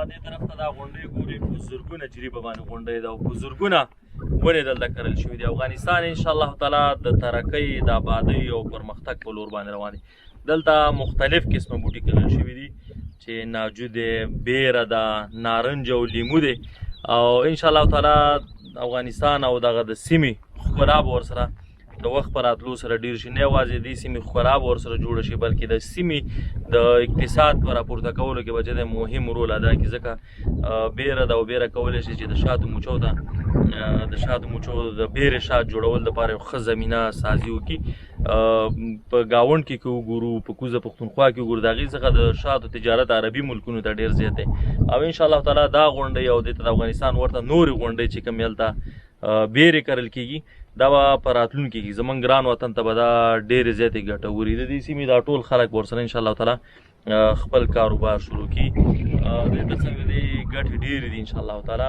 دې طرف ته دا غونډۍ ګوري، په زرګونه جریبه باندې غونډۍ ده او په زرګونه ونې دلته کرل شوې دي. افغانستان ان شاء الله تعالی د ترقۍ، د آبادۍ او پرمختګ په لور باندې روان دي. دلته مختلف قسمه بوټي کرل شوي دي چې ناجو دی، بیره ده، نارنج او لیمو دی، او ان شاء الله تعالی افغانستان او دغه د سیمې ښکلا به ورسره د وخت په راتلو سره ډیر شي. نه یوازې دې سیمې ښکلا به ورسره جوړه شي، بلکې د سیمې د اقتصاد په راپورته کولو کې به چې دی مهم رول ادا کړي، ځکه بیره ده او بیره کولی شي چې د شاتو موچو ته د شاتو موچو د بیرې شات جوړول دپاره یو ښه زمینه سازي وکړي. په ګاونډ کې که وګورو، په کوزه پښتونخوا کې وګورو، د هغې څخه د شاتو تجارت عربي ملکونو ته ډېر زیات دی. او ان شاء الله تعالی دا غونډۍ او دې ته د افغانستان ورته نورې غونډۍ چې کومې هلته بیرې کرل کېږي، دا به په راتلونکي کې زمونږ ګران وطن ته به دا ډېرې زیاتې ګټورې د دې سیمې دا ټول خلک به ورسره ان شاء الله تعالی خپل کاروبار شروع کړي. د دې ترڅنګ د دې ګټې ډېرې دي ان شاء الله تعالی،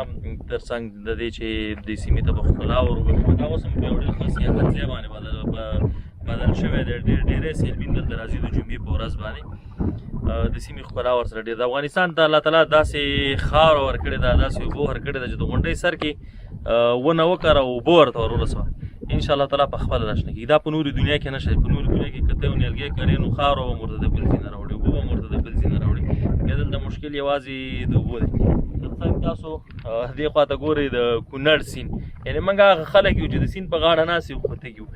ترڅنګ د دې چې دې سیمې ته به ښکلا وروبښي. دا اوس هم په یو ډېر ښه سیاحت ځای باندې بدل شوی دی. ډېر ډېری سیلبین دلته راځي د جمعې په ورځ باندې. د سیمې ښکلا ورسره ډېر ده. افغانستان ته الله تعالی داسې خاوره ورکړې ده، داسې اوبه ورکړې ده چې د غونډۍ سر کې ونه وکره او اوبه ورته ور ورسوه، ان شاء الله تعالی په خپله راشنه کېږي. دا په نورې دنیا کې نشته. په نورې دنیا کې که ته یو نیالګی کرې نو خاوره به هم ورته د بل ځای نه راوړي، اوبه به هم ورته د بل ځای نه راوړي. بیا دلته مشکل یوازې د اوبو دی. ترڅنګ تاسو دې خوا ته ګورئ د کونړ سیند، یعنې موږ هغه خلک یو چې د سیند په غاړه ناست یو خو تږي یو.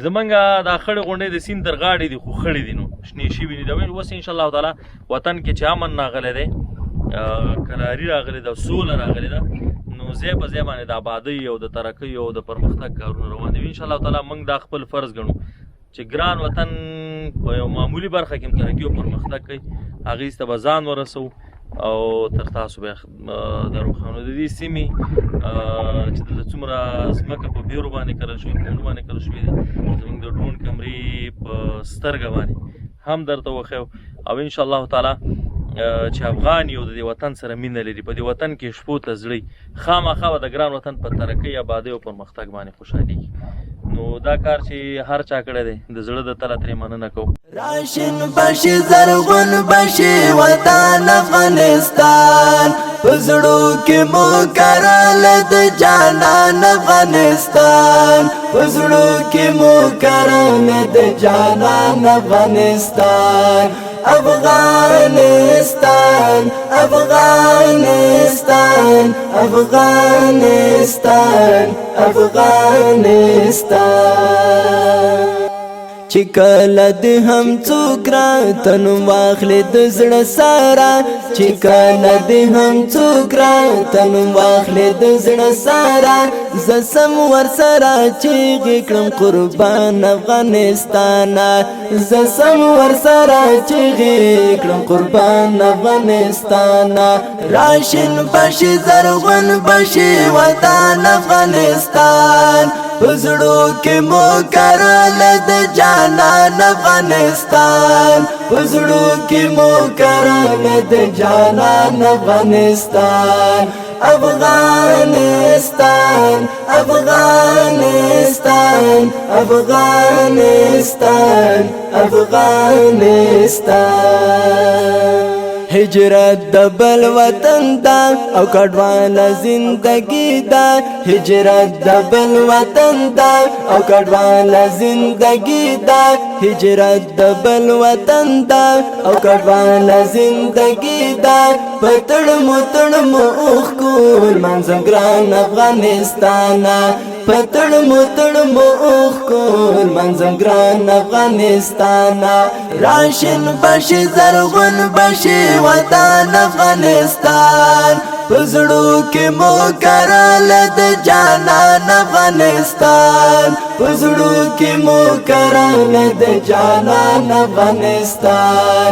زمونږ دا خړې غونډۍ د سیند تر غاړې دي خو خړې دي، نو شنې شوي نه دي. اوس ان شاء الله تعالی وطن کې چې امن راغلی دی، کراري راغلې ده، سوله راغلې ده، نو ځای په ځای باندې د آبادۍ او د ترقۍ او د پرمختګ کارونه روان دي. ان شاء الله تعالی موږ دا خپل فرض ګڼو چې ګران وطن په یو معمولي برخه کې هم ترقي او پرمختګ کوي، هغې ته به ځان ورسوو او تر تاسو به د روښانو د دې سیمې چې دلته څومره ځمکه په بیرو باندې کرل شوې، په ونو باندې کرل شوې ده، زموږ د ډرون کمرې په سترګه باندې هم درته وښیو. او ان شاء الله تعالی چې افغان یو د دې وطن سره مینه لري، په دې وطن کې شپو ته زړی، خامخا به د ګران وطن په ترقۍ، آبادۍ او پرمختګ باندې خوشحالېږي. نو دا کار چې هر چا کړی دی د زړه د تله ترې مننه کوو. راشن بشي زرغون بشي وطن افغانستان، په زړو کې مو کرل د جانان افغانستان، په زړو کې مو کرل د جانان افغانستان، افغانستان، افغانستان، افغانستان، افغانستان. چې کله د هم څوک راته نوم واخلي د زړه سره، چې کله د هم څوک راته نوم واخلي د زړه سره، زه سم ورسره چیغې کړم قربان افغانستان، زه سم ورسره چیغې کړم قربان افغانستان. راشن بشي زرغون بشي وطن افغانستان، په زړو کې مو کرل د جانان افغانستان، په زړو کې مو کرل د جانان افغانستان، افغانستان، افغانستان، افغانستان، افغانستان. هجرت د بل وطن دا او کډواله زندگی دا، هجرت د بل وطن دا او کډواله زندگی دا، هجرت د بل وطن دا او کډواله زندگی دا، په تړمو تړمو اوښکو منځم ګران افغانستان، په تړمو تړمو اوښکو منځم ګران افغانستان. راشن بشي زرغون بشي وطن افغانستان، په زړو کې مو کرل د جانان افغانستان، په زړو کې مو کرل د جانان افغانستان،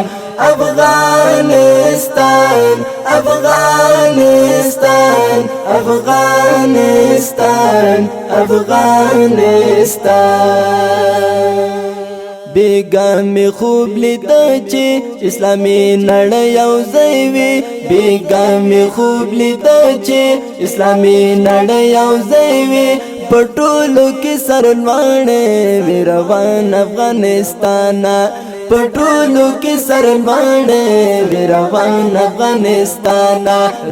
افغانستان، افغانستان، افغانستان، افغانستان. بیګا می خوب لیده چې اسلامي نړۍ یو ځای وي، بیګا می خوب لیده چې اسلامي نړۍ یو ځای وي، په ټولو کې سرلوړی وي روان افغانستان، په ټولو کې سرلوړی وي روان افغانستان.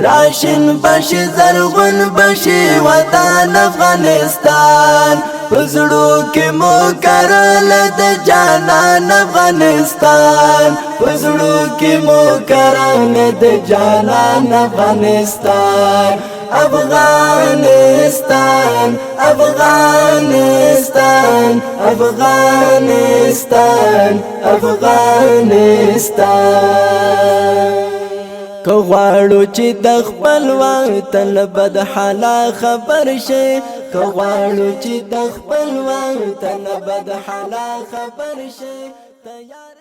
راشن بشي، زرغون بشي وطن افغانستان. پزړو کې مو کرل د جانان افغانستان، پزړو کې مو کرل د جانان افغانستان. افغانستان، افغانستان، افغانستان، افغانستان. که غواړو چې د خپل وطن بد حالا خبر شي، که غواړو چې د خپل وطن بد حالا خبر شي، تیار